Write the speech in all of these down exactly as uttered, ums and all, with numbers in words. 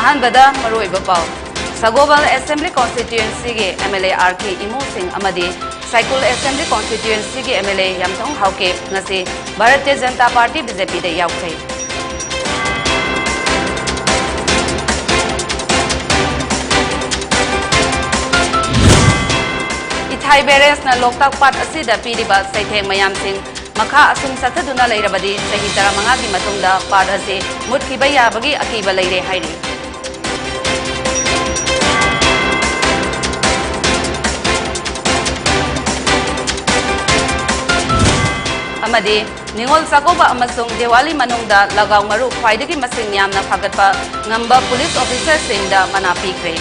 ꯑꯍꯥꯟꯕꯗ ꯃꯔꯨꯑꯣꯏꯕ ꯄꯥꯎ꯫ ꯁꯒꯣꯜꯕꯟ Assembly Constituencyꯒꯤ MLA RK ꯏꯃꯣ ꯁꯤꯡ ꯑꯃꯗꯤ ꯁꯥꯏꯀꯨꯜ Assembly Constituencyꯒꯤ MLA ꯌꯥꯝꯊꯣꯡ ꯍꯥꯎꯀꯤꯞ ꯉꯁꯤ ꯚꯥꯔꯇꯤꯌ ꯖꯅꯇꯥ ꯄꯥꯔꯇꯤ, BJPꯗ ꯌꯥꯎꯈ꯭ꯔꯦ꯫ ꯏꯊꯥꯏ barrageꯅ ꯂꯣꯛꯇꯥꯛ ꯄꯥꯠ ꯑꯁꯤꯗ ꯄꯤꯔꯤꯕ ꯆꯩꯊꯦꯡ ꯃꯌꯥꯝꯁꯤꯡ ꯃꯈꯥ ꯑꯁꯨꯝ ꯆꯠꯊꯗꯨꯅ ꯂꯩꯔꯕꯗꯤ ꯆꯍꯤ ꯇꯔꯥꯃꯉꯥꯒꯤ ꯃꯇꯨꯡꯗ ꯄꯥꯠ ꯑꯁꯤ ꯃꯨꯠꯈꯤꯕ ꯌꯥꯕꯒꯤ ꯑꯀꯤꯕ ꯂꯩꯔꯦ ꯍꯥꯏꯔꯤ꯫ ꯑꯃꯗꯤ ꯅꯤꯉꯣꯜ ꯆꯥꯛꯀꯧꯕ ꯑꯃꯁꯨꯡ ꯗꯤꯋꯥꯂꯤ ꯃꯅꯨꯡꯗ ꯂꯒꯥꯎ ꯃꯔꯨ ꯈ꯭ꯋꯥꯏꯗꯒꯤ ꯃꯁꯤꯡ ꯌꯥꯝꯅ ꯐꯥꯒꯠꯄ ꯉꯝꯕ police officerꯁꯤꯡꯗ ꯃꯅꯥ ꯄꯤꯈ꯭ꯔꯦ꯫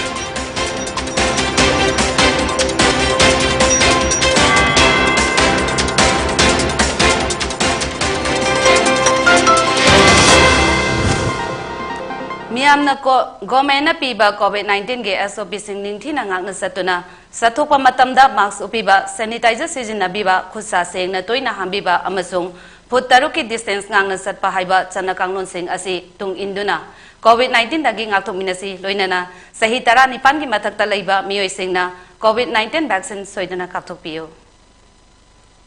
ꯃꯤꯌꯥꯝꯅ ꯀꯣ-, governmentꯅ ꯄꯤꯕ COVID nineteenꯒꯤ SOPꯁꯤꯡ ꯅꯤꯡꯊꯤꯅ ꯉꯥꯛꯅ ꯆꯠꯇꯨꯅ ꯆꯠꯊꯣꯛꯄ ꯃꯇꯝꯗ mask ꯎꯞꯄꯤꯕ, sanitizer ꯁꯤꯖꯤꯟꯅꯕꯤꯕ, ꯈꯨꯠ ꯁꯥ ꯁꯦꯡꯅ ꯇꯣꯏꯅ ꯍꯥꯝꯕꯤꯕ ꯑꯃꯁꯨꯡ foot ꯇꯔꯨꯛꯀꯤ distance ꯉꯥꯛꯅ ꯆꯠꯄ ꯍꯥꯏꯕ ꯆꯠꯅ ꯀꯥꯡꯂꯣꯟꯁꯤꯡ ꯑꯁꯤ ꯇꯨꯡ ꯏꯟꯗꯨꯅ COVID nineteenꯗꯒꯤ ꯉꯥꯛꯊꯣꯛꯃꯤꯟꯅꯁꯤ, ꯂꯣꯏꯅꯅ ꯆꯍꯤ ꯇꯔꯥꯅꯤꯄꯥꯟꯒꯤ ꯃꯊꯛꯇ ꯂꯩꯕ ꯃꯤꯑꯣꯏꯁꯤꯡꯅ COVID nineteen vaccine ꯁꯣꯏꯗꯅ ꯀꯥꯞꯊꯣꯛꯄꯤꯌꯨ꯫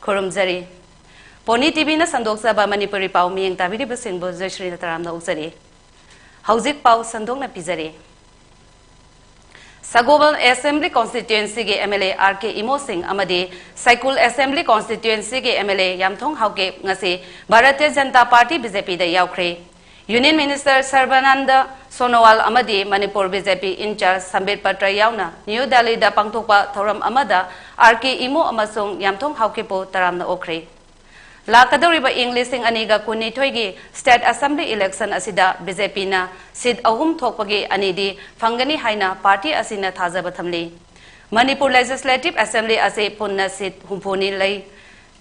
ꯈꯨꯔꯨꯝꯖꯔꯤ꯫ ꯄꯣꯅꯤ TVꯅ ꯁꯟꯗꯣꯛꯆꯕ ꯃꯅꯤꯄꯨꯔꯤ ꯄꯥꯎ ꯃꯤꯠꯌꯦꯡ ꯇꯥꯕꯤꯔꯤꯕꯁꯤꯡꯕꯨ ꯖꯣꯏꯁ꯭ꯔꯤꯅ ꯇꯔꯥꯝꯅ ꯑꯣꯛꯆꯔꯤ꯫ ꯍꯧꯖꯤꯛ ꯄꯥꯎ ꯁꯟꯗꯣꯛꯅ ꯄꯤꯖꯔꯤ꯫ ꯁꯒꯣꯜꯕꯟ Assembly Constituencyꯒꯤ MLA RK ꯏꯃꯣ ꯁꯤꯡ ꯑꯃꯗꯤ ꯁꯥꯏꯀꯨꯜ Assembly Constituencyꯒꯤ MLA ꯌꯥꯝꯊꯣꯡ ꯍꯥꯎꯀꯤꯞ ꯉꯁꯤ ꯚꯥꯔꯇꯤꯌ ꯖꯅꯇꯥ ꯄꯥꯔꯇꯤ, BJPꯗ ꯌꯥꯎꯈ꯭ꯔꯦ꯫ Union Minister ꯁꯔꯕꯥꯅꯟꯗ ꯁꯣꯅꯣꯋꯥꯜ ꯑꯃꯗꯤ ꯃꯅꯤꯄꯨꯔ BJP in-charge ꯁꯝꯕꯤꯠ ꯄꯇ꯭ꯔ ꯌꯥꯎꯅ ꯅ꯭ꯌꯨ ꯗꯦꯜꯂꯤꯗ ꯄꯥꯡꯊꯣꯛꯄ ꯊꯧꯔꯝ ꯑꯃꯗ RK ꯏꯃꯣ ꯑꯃꯁꯨꯡ ꯌꯥꯝꯊꯣꯡ ꯍꯥꯎꯀꯤꯞꯄꯨ ꯇꯔꯥꯝꯅ ꯑꯣꯛꯈ꯭ꯔꯦ꯫ ꯂꯥꯛꯀꯗꯧꯔꯤꯕ ꯏꯪ ꯂꯤꯁꯤꯡ ꯑꯅꯤꯒ ꯀꯨꯟꯅꯤꯊꯣꯏꯒꯤ state assembly election ꯑꯁꯤꯗ BJPꯅ seat ꯑꯍꯨꯝ ꯊꯣꯛꯄꯒꯤ ꯑꯅꯤꯗꯤ ꯐꯪꯒꯅꯤ ꯍꯥꯏꯅ ꯄꯥꯔꯇꯤ ꯑꯁꯤꯅ ꯊꯥꯖꯕ ꯊꯝꯂꯤ꯫ ꯃꯅꯤꯄꯨꯔ Legislative Assembly ꯑꯁꯤ ꯄꯨꯟꯅ seat ꯍꯨꯝꯐꯨꯅꯤ ꯂꯩ꯫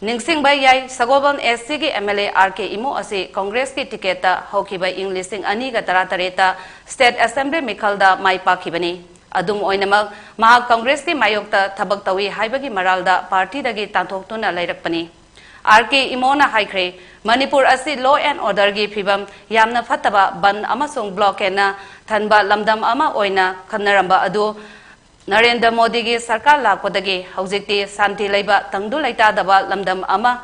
ꯅꯤꯡꯁꯤꯡꯕ ꯌꯥꯏ, ꯁꯒꯣꯜꯕꯟ SCꯒꯤ MLA RK ꯏꯃꯣ ꯑꯁꯤ ꯀꯪꯒ꯭ꯔꯦꯁꯀꯤ ticketꯇ ꯍꯧꯈꯤꯕ ꯏꯪ ꯂꯤꯁꯤꯡ ꯑꯅꯤꯒ ꯇꯔꯥꯇꯔꯦꯠꯇ state assembly ꯃꯤꯈꯜꯗ ꯃꯥꯏ ꯄꯥꯛꯈꯤꯕꯅꯤ꯫ ꯑꯗꯨꯝ ꯑꯣꯏꯅꯃꯛ, ꯃꯍꯥꯛ ꯀꯪꯒ꯭ꯔꯦꯁꯀꯤ ꯃꯥꯌꯣꯛꯇ ꯊꯕꯛ ꯇꯧꯏ ꯍꯥꯏꯕꯒꯤ ꯃꯔꯥꯜꯗ ꯄꯥꯔꯇꯤꯗꯒꯤ ꯇꯥꯟꯊꯣꯛꯇꯨꯅ ꯂꯩꯔꯛꯄꯅꯤ꯫ ꯑꯥꯔ ꯀꯦ ꯏꯃꯣꯅ ꯍꯥꯏꯈ꯭ꯔꯦ, ꯃꯅꯤꯄꯨꯔ ꯑꯁꯤ law and orderꯒꯤ ꯐꯤꯕꯝ ꯌꯥꯝꯅ ꯐꯠꯇꯕ, ꯕꯟ ꯑꯃꯁꯨꯡ blockadeꯅ ꯊꯟꯕ ꯂꯝꯗꯝ ꯑꯃ ꯑꯣꯏꯅ ꯈꯟꯅꯔꯝꯕ ꯑꯗꯨ ꯅꯔꯦꯟꯗ꯭ꯔ ꯃꯣꯗꯤꯒꯤ ꯁꯔꯀꯥꯔ ꯂꯥꯛꯄꯗꯒꯤ ꯍꯧꯖꯤꯛꯇꯤ ꯁꯥꯟꯇꯤ ꯂꯩꯕ, ꯇꯪꯗꯨ ꯂꯩꯇꯥꯗꯕ ꯂꯝꯗꯝ ꯑꯃ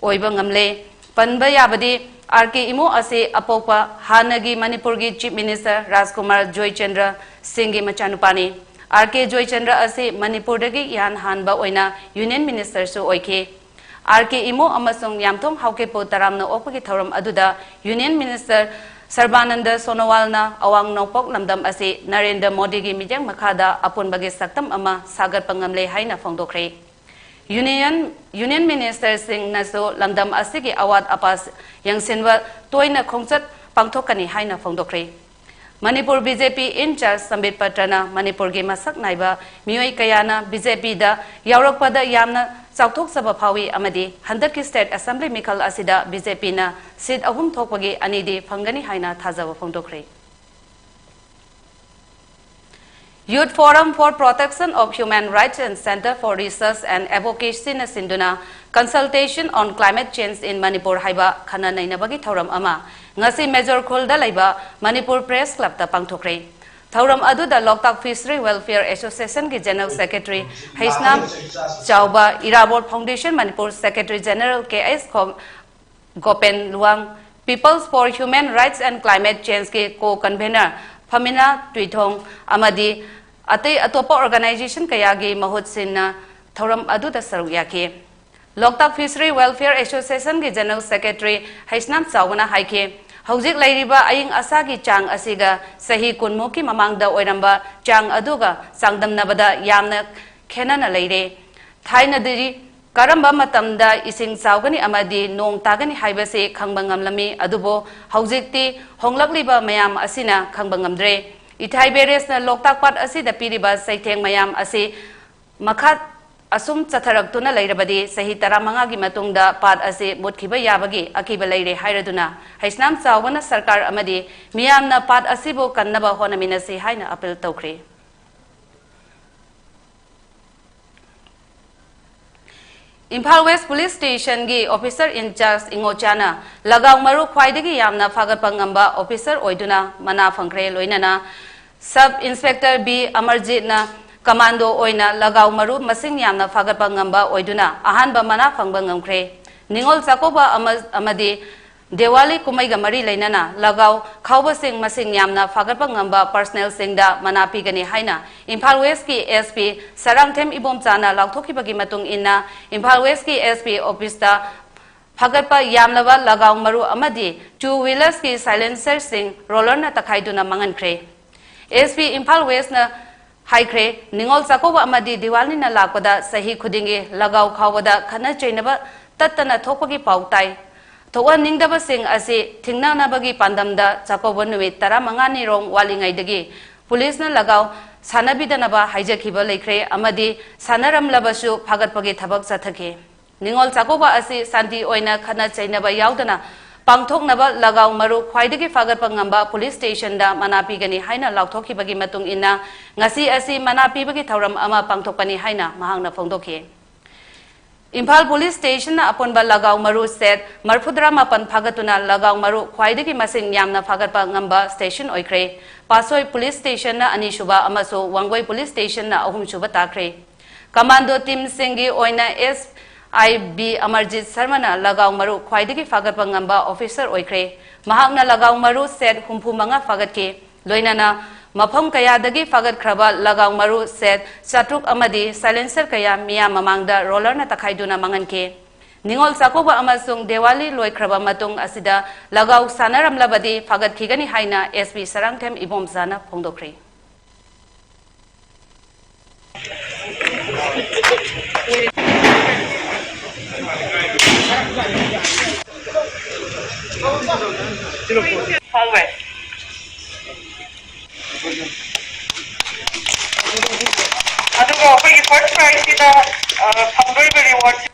ꯑꯣꯏꯕ ꯉꯝꯂꯦ꯫ ꯄꯟꯕ ꯌꯥꯕꯗꯤ, ꯑꯥꯔ ꯀꯦ ꯏꯃꯣ ꯑꯁꯤ ꯑꯄꯣꯛꯄ ꯍꯥꯟꯅꯒꯤ ꯃꯅꯤꯄꯨꯔꯒꯤ Chief Minister ꯔꯥꯖꯀꯨꯃꯥꯔ ꯖꯣꯏꯆꯟꯗ꯭ꯔ ꯁꯤꯡꯒꯤ ꯃꯆꯥꯅꯨꯄꯥꯅꯤ꯫ ꯑꯥꯔ ꯀꯦ ꯖꯣꯏꯆꯟꯗ꯭ꯔ ꯑꯁꯤ ꯃꯅꯤꯄꯨꯔꯗꯒꯤ ꯏꯍꯥꯟ ꯍꯥꯟꯕ ꯑꯣꯏꯅ Union Ministerꯁꯨ ꯑꯣꯏꯈꯤ꯫ ꯑꯥꯔ ꯀꯦ ꯏꯃꯣ ꯑꯃꯁꯨꯡ ꯌꯥꯝꯊꯣꯡ ꯍꯥꯎꯀꯤꯞꯄꯨ ꯇꯔꯥꯝꯅ ꯑꯣꯛꯄꯒꯤ ꯊꯧꯔꯝ ꯑꯗꯨꯗ Union Minister ꯁꯔꯕꯥꯅꯟꯗ ꯁꯣꯅꯣꯋꯥꯜꯅ ꯑꯋꯥꯡ ꯅꯣꯡꯄꯣꯛ ꯂꯝꯗꯝ ꯑꯁꯤ ꯅꯔꯦꯟꯗ꯭ꯔ ꯃꯣꯗꯤꯒꯤ ꯃꯤꯠꯌꯦꯡ ꯃꯈꯥꯗ ꯑꯄꯨꯟꯕꯒꯤ ꯁꯛꯇꯝ ꯑꯃ ꯁꯥꯒꯠꯄ ꯉꯝꯂꯦ ꯍꯥꯏꯅ ꯐꯣꯡꯗꯣꯛꯈ꯭ꯔꯦ꯫ Union, Union Ministerꯁꯤꯡꯅꯁꯨ ꯂꯝꯗꯝ ꯑꯁꯤꯒꯤ ꯑꯋꯥꯠ ꯑꯄꯥ ꯌꯦꯡꯁꯤꯟꯕ ꯇꯣꯏꯅ ꯈꯣꯡꯆꯠ ꯄꯥꯡꯊꯣꯛꯀꯅꯤ ꯍꯥꯏꯅ ꯐꯣꯡꯗꯣꯛꯈ꯭ꯔꯦ꯫ ꯃꯅꯤꯄꯨꯔ BJP in charge ꯁꯝꯕꯤꯠ ꯄꯇ꯭ꯔꯅ ꯃꯅꯤꯄꯨꯔꯒꯤ ꯃꯁꯛ ꯅꯥꯏꯕ ꯃꯤꯑꯣꯏ ꯀꯌꯥꯅ BJPꯗ ꯌꯥꯎꯔꯛꯄꯗ ꯌꯥꯝꯅ ꯆꯥꯎꯊꯣꯛꯆꯕ ꯐꯥꯎꯏ ꯑꯃꯗꯤ ꯍꯟꯗꯛꯀꯤ State Assembly ꯃꯤꯈꯜ ꯑꯁꯤꯗ BJPꯅ seat ꯑꯍꯨꯝ ꯊꯣꯛꯄꯒꯤ ꯑꯅꯤꯗꯤ ꯐꯪꯒꯅꯤ ꯍꯥꯏꯅ ꯊꯥꯖꯕ ꯐꯣꯡꯗꯣꯛꯈ꯭ꯔꯦ꯫ Youth Forum for Protection of Human Rights and Center for Research and Advocacyꯅ ꯁꯤꯟꯗꯨꯅ Consultation on Climate Change in Manipur ꯍꯥꯏꯕ ꯈꯟꯅ ꯅꯩꯅꯕꯒꯤ ꯊꯧꯔꯝ ꯑꯃ ꯉꯁꯤ ꯃꯦꯖꯣꯔ ꯈꯨꯜꯗ ꯂꯩꯕ ꯃꯅꯤꯄꯨꯔ Press Clubꯇ ꯄꯥꯡꯊꯣꯛꯈ꯭ꯔꯦ꯫ ꯊꯧꯔꯝ ꯑꯗꯨꯗ ꯂꯣꯛꯇꯥꯛ Fishery Welfare Associationꯒꯤ General Secretary Heisnam Chaoba, Irabot Foundation Manipur Secretary General K H ꯈꯣꯝ-, Gopen Luwang, Peoples for Human Rights and Climate Changeꯀꯤ co-convener ꯐꯃꯤꯅꯥ ꯇꯨꯏꯊꯣꯡ ꯑꯃꯗꯤ ꯑꯇꯩ ꯑꯇꯣꯞꯄ organization ꯀꯌꯥꯒꯤ ꯃꯍꯨꯠ ꯁꯤꯟꯅ ꯊꯧꯔꯝ ꯑꯗꯨꯗ ꯁꯔꯨꯛ ꯌꯥꯈꯤ꯫ ꯂꯣꯛꯇꯥꯛ Fishery Welfare Associationꯒꯤ General Secretary Heisnam ꯆꯥꯎꯕꯅ ꯍꯥꯏꯈꯤ, ꯍꯧꯖꯤꯛ ꯂꯩꯔꯤꯕ ꯑꯏꯪ ꯑꯁꯥꯒꯤ ꯆꯥꯡ ꯑꯁꯤꯒ ꯆꯍꯤ ꯀꯨꯟꯃꯨꯛꯀꯤ ꯃꯃꯥꯡꯗ ꯑꯣꯏꯔꯝꯕ ꯆꯥꯡ ꯑꯗꯨꯒ ꯆꯥꯡꯗꯝꯅꯕꯗ ꯌꯥꯝꯅ ꯈꯦꯠꯅꯅ ꯂꯩꯔꯦ꯫ ꯊꯥꯏꯅꯗꯤ ꯀꯔꯝꯕ ꯃꯇꯝꯗ ꯏꯁꯤꯡ ꯆꯥꯎꯒꯅꯤ ꯑꯃꯗꯤ ꯅꯣꯡ ꯇꯥꯒꯅꯤ ꯍꯥꯏꯕꯁꯤ ꯈꯪꯕ ꯉꯝꯂꯝꯃꯤ, ꯑꯗꯨꯕꯨ ꯍꯧꯖꯤꯛꯇꯤ ꯍꯣꯡꯂꯛꯂꯤꯕ ꯃꯌꯥꯝ ꯑꯁꯤꯅ ꯈꯪꯕ ꯉꯝꯗ꯭ꯔꯦ꯫ ꯏꯊꯥꯏ barrageꯅ ꯂꯣꯛꯇꯥꯛ ꯄꯥꯠ ꯑꯁꯤꯗ ꯄꯤꯔꯤꯕ ꯆꯩꯊꯦꯡ ꯃꯌꯥꯝ ꯑꯁꯤ ꯃꯈꯥ ꯑꯁꯨꯝ ꯆꯠꯊꯔꯛꯇꯨꯅ ꯂꯩꯔꯕꯗꯤ ꯆꯍꯤ ꯇꯔꯥꯃꯉꯥꯒꯤ ꯃꯇꯨꯡꯗ ꯄꯥꯠ ꯑꯁꯤ ꯃꯨꯠꯈꯤꯕ ꯌꯥꯕꯒꯤ ꯑꯀꯤꯕ ꯂꯩꯔꯦ ꯍꯥꯏꯔꯗꯨꯅ ꯍꯩꯁꯅꯥꯝ ꯆꯥꯎꯕꯅ ꯁꯔꯀꯥꯔ ꯑꯃꯗꯤ ꯃꯤꯌꯥꯝꯅ ꯄꯥꯠ ꯑꯁꯤꯕꯨ ꯀꯟꯅꯕ ꯍꯣꯠꯅꯃꯤꯟꯅꯁꯤ ꯍꯥꯏꯅ appeal ꯇꯧꯈ꯭ꯔꯦ꯫ ꯏꯝꯐꯥꯜ ꯋꯦꯁ ꯄꯨꯂꯤꯁ ꯁ꯭ꯇꯦꯁꯟꯒꯤ ꯑꯣꯐꯤꯁꯔ ꯏꯟꯆꯥꯔꯖ ꯏꯉꯣꯆꯥꯅ ꯂꯒꯥꯎ ꯃꯔꯨ ꯈ꯭ꯋꯥꯏꯗꯒꯤ ꯌꯥꯝꯅ ꯐꯥꯒꯠꯄ ꯉꯝꯕ ꯑꯣꯐꯤꯁꯔ ꯑꯣꯏꯗꯨꯅ ꯃꯅꯥ ꯐꯪꯈ꯭ꯔꯦ꯫ ꯂꯣꯏꯅꯅ ꯁꯕ ꯏꯟꯁꯄꯦꯛꯇꯔ ꯕꯤ ꯑꯃꯔꯖꯤꯠꯅ ꯀꯃꯥꯟꯗꯣ ꯑꯣꯏꯅ ꯂꯒꯥꯎ ꯃꯔꯨ ꯃꯁꯤꯡ ꯌꯥꯝꯅ ꯐꯥꯒꯠꯄ ꯉꯝꯕ ꯑꯣꯏꯗꯨꯅ ꯑꯍꯥꯟꯕ ꯃꯅꯥ ꯐꯪꯕ ꯉꯝꯈ꯭ꯔꯦ꯫ ꯅꯤꯉꯣꯜ ꯆꯥꯛꯀꯧꯕ ꯑꯃ-, ꯑꯃꯗꯤ ꯗꯤꯋꯥꯂꯤ ꯀꯨꯝꯍꯩꯒ ꯃꯔꯤ ꯂꯩꯅꯅ ꯂꯒꯥꯎ ꯈꯥꯎꯕꯁꯤꯡ ꯃꯁꯤꯡ ꯌꯥꯝꯅ ꯐꯥꯒꯠꯄ ꯉꯝꯕ ꯄꯔꯁꯅꯦꯜꯁꯤꯡꯗ ꯃꯅꯥ ꯄꯤꯒꯅꯤ ꯍꯥꯏꯅ ꯏꯝꯐꯥꯜ ꯋꯦꯁꯀꯤ ꯑꯦꯁ ꯄꯤ ꯁꯔꯥꯡꯊꯦꯝ ꯏꯕꯣꯝꯆꯥꯅ ꯂꯥꯎꯊꯣꯛꯈꯤꯕꯒꯤ ꯃꯇꯨꯡ ꯏꯟꯅ, ꯏꯝꯐꯥꯜ ꯋꯦꯁꯀꯤ ꯑꯦꯁ ꯄꯤ ꯑꯣꯐꯤꯁꯇ ꯐꯥꯒꯠꯄ ꯌꯥꯝꯂꯕ ꯂꯒꯥꯎ ꯃꯔꯨ ꯑꯃꯗꯤ ꯇꯨ ꯋꯤꯂꯔꯁꯀꯤ ꯁꯥꯏꯂꯦꯟꯁꯔꯁꯤꯡ ꯔꯣꯂꯔꯅ ꯇꯛꯈꯥꯏꯗꯨꯅ ꯃꯥꯡꯍꯟꯈ꯭ꯔꯦ꯫ ꯑꯦꯁ ꯄꯤ ꯏꯝꯐꯥꯜ ꯋꯦꯁꯅ ꯍꯥꯏꯈ꯭ꯔꯦ, ꯅꯤꯉꯣꯜ ꯆꯥꯛꯀꯧꯕ ꯑꯃꯗꯤ ꯗꯤꯋꯥꯂꯤꯅ ꯂꯥꯛꯄꯗ ꯆꯍꯤ ꯈꯨꯗꯤꯡꯒꯤ ꯂꯒꯥꯎ ꯈꯥꯎꯕꯗ ꯈꯠꯅ ꯆꯩꯅꯕ ꯇꯠꯇꯅ ꯊꯣꯛꯄꯒꯤ ꯄꯥꯎ ꯇꯥꯏ꯫ ꯊꯣꯛꯍꯟꯅꯤꯡꯗꯕꯁꯤꯡ ꯑꯁꯤ ꯊꯤꯡꯅꯅꯕꯒꯤ ꯄꯥꯟꯗꯝꯗ ꯆꯥꯛꯀꯧꯕ ꯅꯨꯃꯤꯠ ꯇꯔꯥꯃꯉꯥꯅꯤ ꯔꯣꯝ ꯋꯥꯠꯂꯤꯉꯩꯗꯒꯤ ꯄꯨꯂꯤꯁꯅ ꯂꯒꯥꯎ ꯁꯥꯟꯅꯕꯤꯗꯅꯕ ꯍꯥꯏꯖꯈꯤꯕ ꯂꯩꯈ꯭ꯔꯦ ꯑꯃꯗꯤ ꯁꯥꯟꯅꯔꯝꯂꯕꯁꯨ ꯐꯥꯒꯠꯄꯒꯤ ꯊꯕꯛ ꯆꯠꯊꯈꯤ꯫ ꯅꯤꯉꯣꯜ ꯆꯥꯛꯀꯧꯕ ꯑꯁꯤ ꯁꯥꯟꯇꯤ ꯑꯣꯏꯅ ꯈꯠꯅ ꯆꯩꯅꯕ ꯌꯥꯎꯗꯅ ꯄꯥꯡꯊꯣꯛꯅꯕ ꯂꯒꯥꯎ ꯃꯔꯨ ꯈ꯭ꯋꯥꯏꯗꯒꯤ ꯐꯥꯒꯠꯄ ꯉꯝꯕ ꯄꯨꯂꯤꯁ ꯁ꯭ꯇꯦꯁꯟꯗ ꯃꯅꯥ ꯄꯤꯒꯅꯤ ꯍꯥꯏꯅ ꯂꯥꯎꯊꯣꯛꯈꯤꯕꯒꯤ ꯃꯇꯨꯡ ꯏꯟꯅ ꯉꯁꯤ ꯑꯁꯤ ꯃꯅꯥ ꯄꯤꯕꯒꯤ ꯊꯧꯔꯝ ꯑꯃ ꯄꯥꯡꯊꯣꯛꯄꯅꯤ ꯍꯥꯏꯅ ꯃꯍꯥꯛꯅ ꯐꯣꯡꯗꯣꯛꯈꯤ꯫ ꯏꯝꯐꯥꯜ ꯄꯨꯂꯤꯁ ꯁ꯭ꯇꯦꯁꯟꯅ ꯑꯄꯨꯟꯕ ꯂꯒꯥꯎ ꯃꯔꯨ ꯁꯦꯠ ꯃꯔꯤꯐꯨꯇꯔꯥ ꯃꯥꯄꯟ ꯐꯥꯒꯠꯇꯨꯅ ꯂꯒꯥꯎ ꯃꯔꯨ ꯈ꯭ꯋꯥꯏꯗꯒꯤ ꯃꯁꯤꯡ ꯌꯥꯝꯅ ꯐꯥꯒꯠꯄ ꯉꯝꯕ ꯁ꯭ꯇꯦꯁꯟ ꯑꯣꯏꯈ꯭ꯔꯦ꯫ ꯄꯥꯠꯁꯣꯏ ꯄꯨꯂꯤꯁ ꯁ꯭ꯇꯦꯁꯟꯅ ꯑꯅꯤꯁꯨꯕ ꯑꯃꯁꯨꯡ ꯋꯥꯡꯒꯣꯏ ꯄꯨꯂꯤꯁ ꯁ꯭ꯇꯦꯁꯟꯅ ꯑꯍꯨꯝꯁꯨꯕ ꯇꯥꯈ꯭ꯔꯦ꯫ ꯀꯃꯥꯟꯗꯣ ꯇꯤꯝꯁꯤꯡꯒꯤ ꯑꯣꯏꯅ ꯑꯦꯁ ꯑꯥꯏ ꯕꯤ ꯑꯃꯔꯖꯤꯠ ꯁꯔꯃꯅ ꯂꯒꯥꯎ ꯃꯔꯨ ꯈ꯭ꯋꯥꯏꯗꯒꯤ ꯐꯥꯒꯠꯄ ꯉꯝꯕ ꯑꯣꯐꯤꯁꯔ ꯑꯣꯏꯈ꯭ꯔꯦ꯫ ꯃꯍꯥꯛꯅ ꯂꯒꯥꯎ ꯃꯔꯨ ꯁꯦꯠ ꯍꯨꯝꯐꯨ ꯃꯉꯥ ꯐꯥꯒꯠꯈꯤ꯫ ꯂꯣꯏꯅꯅ ꯃꯐꯝ ꯀꯌꯥꯗꯒꯤ ꯐꯥꯒꯠꯈ꯭ꯔꯕ ꯂꯒꯥꯎ ꯃꯔꯨ ꯁꯦꯠ ꯆꯥꯇ꯭ꯔꯨꯛ ꯑꯃꯗꯤ ꯁꯥꯏꯂꯦꯟꯁꯔ ꯀꯌꯥ ꯃꯤꯌꯥꯝ ꯃꯃꯥꯡꯗ ꯔꯣꯂꯔꯅ ꯇꯛꯈꯥꯏꯗꯨꯅ ꯃꯥꯡꯍꯟꯈꯤ꯫ ꯅꯤꯉꯣꯜ ꯆꯥꯛꯀꯧꯕ ꯑꯃꯁꯨꯡ ꯗꯤꯋꯥꯂꯤ ꯂꯣꯏꯈ꯭ꯔꯕ ꯃꯇꯨꯡ ꯑꯁꯤꯗ ꯂꯒꯥꯎ ꯁꯥꯟꯅꯔꯝꯂꯕꯗꯤ ꯐꯥꯒꯠꯈꯤꯒꯅꯤ ꯍꯥꯏꯅ ꯑꯦꯁ ꯄꯤ ꯁꯔꯥꯡꯊꯦꯝ ꯏꯕꯣꯝꯆꯥꯅ ꯐꯣꯡꯗꯣꯛꯈ꯭ꯔꯦ꯫ ꯐꯥꯎꯋꯦ꯫ ꯑꯗꯨꯒ ꯑꯩꯈꯣꯏꯒꯤ ꯐꯥꯔꯁ ꯄ꯭ꯔꯥꯏꯖꯁꯤꯗ, ꯑ, ꯐꯪꯗꯣꯔꯤꯕ ꯔꯤꯋꯥꯔꯗꯁꯤ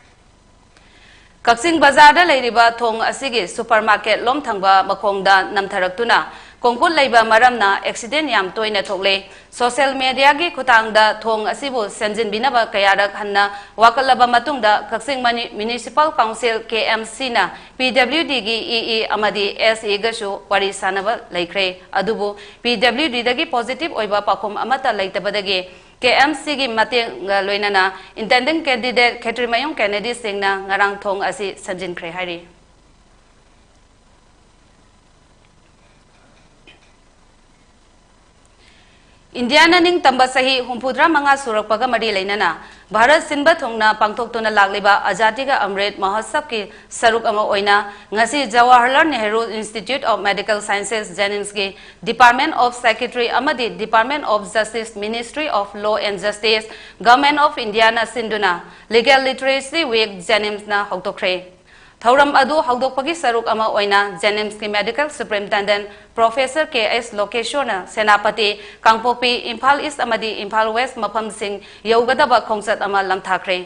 ꯀꯛꯆꯤꯡ ꯕꯖꯥꯔꯗ ꯂꯩꯔꯤꯕ ꯊꯣꯡ ꯑꯁꯤꯒꯤ ꯁꯨꯄꯔ ꯃꯥꯔꯀꯦꯠ ꯂꯣꯝ ꯊꯪꯕ ꯃꯈꯣꯡꯗ ꯅꯝꯊꯔꯛꯇꯨꯅ ꯀꯣꯡꯀꯨꯠ ꯂꯩꯕ ꯃꯔꯝꯅ ꯑꯦꯛꯁꯤꯗꯦꯟ ꯌꯥꯝ ꯇꯣꯏꯅ ꯊꯣꯛꯂꯦ꯫ ꯁꯣꯁꯤꯌꯦꯜ ꯃꯦꯗꯤꯌꯥꯒꯤ ꯈꯨꯠꯊꯥꯡꯗ ꯊꯣꯡ ꯑꯁꯤꯕꯨ ꯁꯦꯝꯖꯤꯟꯕꯤꯅꯕ ꯀꯌꯥꯔꯛ ꯍꯟꯅ ꯋꯥꯀꯠꯂꯕ ꯃꯇꯨꯡꯗ, ꯀꯛꯆꯤꯡ ꯃꯅꯤ-, ꯃ꯭ꯌꯨꯅꯤꯁꯤꯄꯥꯜ ꯀꯥꯎꯟꯁꯤꯜ, ꯀꯦ ꯑꯦꯝ ꯁꯤꯅ ꯄꯤ ꯗꯕ꯭ꯂꯤꯎ ꯗꯤꯒꯤ ꯏ ꯏ ꯑꯃꯗꯤ ꯑꯦꯁ ꯏꯒꯁꯨ ꯋꯥꯔꯤ ꯁꯥꯅꯕ ꯂꯩꯈ꯭ꯔꯦ꯫ ꯑꯗꯨꯕꯨ ꯄꯤ ꯗꯕ꯭ꯂꯤꯎ ꯗꯤꯗꯒꯤ ꯄꯣꯖꯤꯇꯤꯚ ꯑꯣꯏꯕ ꯄꯥꯎꯈꯨꯝ ꯑꯃꯠꯇ ꯂꯩꯇꯕꯗꯒꯤ ꯀꯦ ꯑꯦꯝ ꯁꯤꯒꯤ ꯃꯇꯦꯡꯒ ꯂꯣꯏꯅꯅ ꯏꯟꯇꯦꯟꯗꯤꯡ ꯀꯦꯟꯗꯤꯗꯦꯠ ꯈꯦꯇ꯭ꯔꯤꯃꯌꯨꯝ ꯀꯦꯅꯦꯗꯤ ꯁꯤꯡꯅ ꯉꯔꯥꯡ ꯊꯣꯡ ꯑꯁꯤ ꯁꯦꯝꯖꯤꯟꯈ꯭ꯔꯦ ꯍꯥꯏꯔꯤ꯫ ꯏꯟꯗꯤꯌꯥꯅ ꯅꯤꯡꯇꯝꯕ ꯆꯍꯤ ꯍꯨꯝꯐꯨꯇꯔꯥ ꯃꯉꯥ ꯁꯨꯔꯛꯄꯒ ꯃꯔꯤ ꯂꯩꯅꯅ ꯚꯥꯔꯠ ꯁꯤꯟꯕ ꯊꯨꯡꯅ ꯄꯥꯡꯊꯣꯛꯇꯨꯅ ꯂꯥꯛꯂꯤꯕ ꯑꯖꯥꯗꯤ ꯀꯥ ꯑꯃ꯭ꯔꯤꯠ ꯃꯍꯣꯠꯁꯕꯀꯤ ꯁꯔꯨꯛ ꯑꯃ ꯑꯣꯏꯅ ꯉꯁꯤ Jawaharlal Nehru Institute of Medical Sciences, ꯖꯦꯅꯤꯝꯁꯀꯤ Department of Secretary ꯑꯃꯗꯤ Department of Justice, Ministry of Law and Justice, Government of Indiaꯅ ꯁꯤꯟꯗꯨꯅ Legal Literacy Week, ꯖꯦꯅꯤꯝꯁꯅ ꯍꯧꯗꯣꯛꯈ꯭ꯔꯦ꯫ ꯊꯧꯔꯝ ꯑꯗꯨ ꯍꯧꯗꯣꯛꯄꯒꯤ ꯁꯔꯨꯛ ꯑꯃ ꯑꯣꯏꯅ ꯖꯦꯅꯤꯝꯁꯀꯤ medical superintendent professor K S ꯂꯣꯀꯦꯁꯣꯔꯅ ꯁꯦꯅꯥꯄꯇꯤ, ꯀꯥꯡꯄꯣꯛꯄꯤ, ꯏꯝꯐꯥꯜ ꯏꯁ꯭ꯠ ꯑꯃꯗꯤ ꯏꯝꯐꯥꯜ ꯋꯦꯁ꯭ꯠ ꯃꯐꯝꯁꯤꯡ ꯌꯧꯒꯗꯕ ꯈꯣꯡꯆꯠ ꯑꯃ ꯂꯝꯊꯥꯈ꯭ꯔꯦ꯫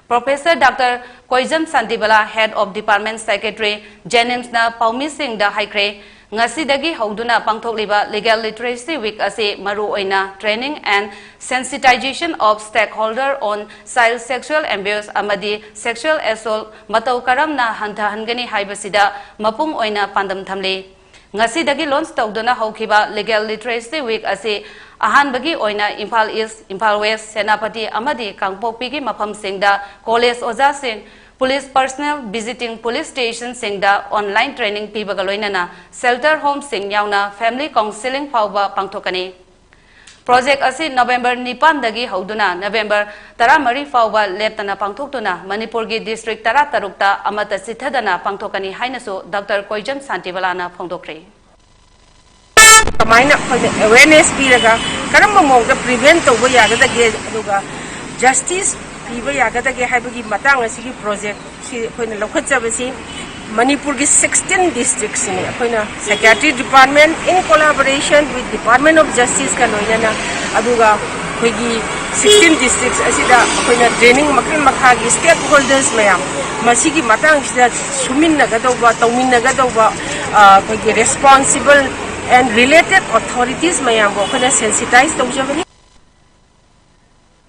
Professor doctor Koijam Santibala, Head of Department Secretary, ꯖꯦꯅꯤꯝꯁꯅ ꯄꯥꯎꯃꯤꯁꯤꯡꯗ ꯍꯥꯏꯈ꯭ꯔꯦ, ꯉꯁꯤꯗꯒꯤ ꯍꯧꯗꯨꯅ ꯄꯥꯡꯊꯣꯛꯂꯤꯕ Legal Literacy Week ꯑꯁꯤ ꯃꯔꯨꯑꯣꯏꯅ training and sensitization of stakeholder on child sexual abuse ꯑꯃꯗꯤ sexual assault ꯃꯇꯧ ꯀꯔꯝꯅ ꯍꯟꯊꯍꯟꯒꯅꯤ ꯍꯥꯏꯕꯁꯤꯗ ꯃꯄꯨꯡ ꯑꯣꯏꯅ ꯄꯥꯟꯗꯝ ꯊꯝꯂꯤ꯫ ꯉꯁꯤꯗꯒꯤ launch ꯇꯧꯗꯨꯅ ꯍꯧꯈꯤꯕ Legal Literacy Week ꯑꯁꯤ ꯑꯍꯥꯟꯕꯒꯤ ꯑꯣꯏꯅ ꯏꯝꯐꯥꯜ ꯏꯁ꯭ꯠ, ꯏꯝꯐꯥꯜ ꯋꯦꯁ꯭ꯠ, ꯁꯦꯅꯥꯄꯇꯤ ꯑꯃꯗꯤ ꯀꯥꯡꯄꯣꯛꯄꯤꯒꯤ ꯃꯐꯝꯁꯤꯡꯗ ꯀꯣꯂꯦꯖ ꯑꯣꯖꯥꯁꯤꯡ, police personal, visiting police stationꯁꯤꯡꯗ online training ꯄꯤꯕꯒ ꯂꯣꯏꯅꯅ shelter homeꯁꯤꯡ ꯌꯥꯎꯅ family counselling ꯐꯥꯎꯕ ꯄꯥꯡꯊꯣꯛꯀꯅꯤ꯫ Project ꯑꯁꯤ ꯅꯕꯦꯝꯕꯔ ꯅꯤꯄꯥꯟꯗꯒꯤ ꯍꯧꯗꯨꯅ ꯅꯕꯦꯝꯕꯔ ꯇꯔꯥꯃꯔꯤ ꯐꯥꯎꯕ ꯂꯦꯞꯇꯅ ꯄꯥꯡꯊꯣꯛꯇꯨꯅ ꯃꯅꯤꯄꯨꯔꯒꯤ district ꯇꯔꯥꯇꯔꯨꯛꯇ ꯑꯃꯠꯇ ꯆꯤꯠꯊꯗꯅ ꯄꯥꯡꯊꯣꯛꯀꯅꯤ ꯍꯥꯏꯅꯁꯨ ꯗꯥꯛꯇꯔ ꯀꯣꯏꯖꯝ ꯁꯥꯟꯇꯤꯕꯂꯥꯅ ꯐꯣꯡꯗꯣꯛꯈ꯭ꯔꯦ꯫ ꯀꯃꯥꯏꯅ ꯑꯩꯈꯣꯏꯅ awareness ꯄꯤꯔꯒ ꯀꯔꯝꯕ ꯃꯑꯣꯡꯗ prevent ꯇꯧꯕ ꯌꯥꯒꯗꯒꯦ, ꯑꯗꯨꯒ justice ꯄꯤꯕ ꯌꯥꯒꯗꯒꯦ ꯍꯥꯏꯕꯒꯤ ꯃꯇꯥꯡ ꯑꯁꯤꯒꯤ project ꯁꯤ ꯑꯩꯈꯣꯏꯅ ꯂꯧꯈꯠꯆꯕꯁꯤ ꯃꯅꯤꯄꯨꯔꯒꯤ sixteen districtꯁꯤꯅꯤ꯫ ꯑꯩꯈꯣꯏꯅ psychiatry department in collaboration with Department of Justiceꯀ ꯂꯣꯏꯅꯅ, ꯑꯗꯨꯒ ꯑꯩꯈꯣꯏꯒꯤ sixteen districts ꯑꯁꯤꯗ ꯑꯩꯈꯣꯏꯅ training ꯃꯈꯜ ꯃꯈꯥꯒꯤ stakeholders ꯃꯌꯥꯝ ꯃꯁꯤꯒꯤ ꯃꯇꯥꯡꯁꯤꯗ ꯁꯨꯃꯤꯟꯅꯒꯗꯧꯕ, ꯇꯧꯃꯤꯟꯅꯒꯗꯧꯕ, ꯑ, ꯑꯩꯈꯣꯏꯒꯤ responsible and related authorities ꯃꯌꯥꯝꯕꯨ ꯑꯩꯈꯣꯏꯅ sensitize ꯇꯧꯖꯕꯅꯤ꯫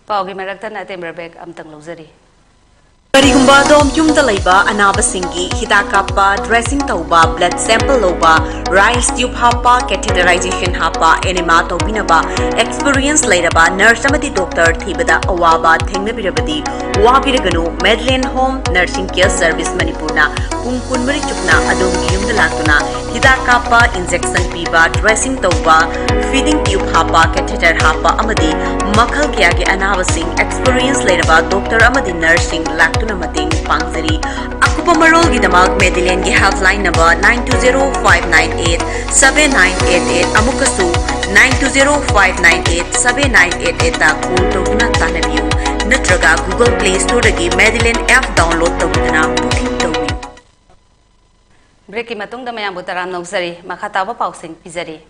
ꯄꯥꯎꯒꯤ ꯃꯔꯛꯇꯅ ꯑꯇꯦꯟꯕ break ꯑꯃꯇꯪ ꯂꯧꯖꯔꯤ꯫ ꯀꯔꯤꯒꯨꯝꯕ ꯑꯗꯣꯝ ꯌꯨꯝꯗ ꯂꯩꯕ ꯑꯅꯥꯕꯁꯤꯡꯒꯤ ꯍꯤꯗꯥꯛ ꯀꯥꯞꯄ, dressing ꯇꯧꯕ, blood sample ꯂꯧꯕ, rice tube ꯍꯥꯞꯄ, catheterization ꯍꯥꯞꯄ, enema ꯇꯧꯕꯤꯅꯕ experience ꯂꯩꯔꯕ nurse ꯑꯃꯗꯤ doctor ꯊꯤꯕꯗ ꯑꯋꯥꯕ ꯊꯦꯡꯅꯕꯤꯔꯕꯗꯤ ꯋꯥꯕꯤꯔꯒꯅꯨ꯫ Madeline Home Nursing Care Service ꯃꯅꯤꯄꯨꯔꯅ ꯄꯨꯡ ꯀꯨꯟꯃꯔꯤ ꯆꯨꯞꯅ ꯑꯗꯣꯝꯒꯤ ꯌꯨꯝꯗ ꯂꯥꯛꯇꯨꯅ ꯍꯤꯗꯥꯛ ꯀꯥꯞꯄ, injection ꯄꯤꯕ, dressing ꯇꯧꯕ, feeding tube ꯍꯥꯞꯄ, catheter ꯍꯥꯞꯄ ꯑꯃꯗꯤ ꯃꯈꯜ ꯀꯌꯥꯒꯤ ꯑꯅꯥꯕꯁꯤꯡ experience ꯂꯩꯔꯕ doctor ꯑꯃꯗꯤ nurseꯁꯤꯡ ꯂꯥꯛꯇꯨꯅ ꯃꯇꯦꯡ ꯄꯥꯡꯖꯔꯤ꯫ ꯑꯀꯨꯞꯄ ꯃꯔꯣꯜꯒꯤꯗꯃꯛ Madelineꯒꯤ helpline number nine two zero five nine eight seven nine eight eight ꯑꯃꯨꯛꯀꯁꯨ nine two zero five nine eight seven nine eight eightꯇ call ꯇꯧꯗꯨꯅ ꯇꯥꯟꯅꯕꯤꯌꯨ, ꯅꯠꯇ꯭ꯔꯒ Google Play Storeꯗꯒꯤ Madeline app download ꯇꯧꯗꯨꯅ booking ꯇꯧꯕꯤꯌꯨ꯫ Breakꯀꯤ ꯃꯇꯨꯡꯗ ꯃꯌꯥꯝꯕꯨ ꯇꯔꯥꯝꯅ ꯑꯣꯛꯆꯔꯤ꯫ ꯃꯈꯥ ꯇꯥꯕ ꯄꯥꯎꯁꯤꯡ ꯄꯤꯖꯔꯤ꯫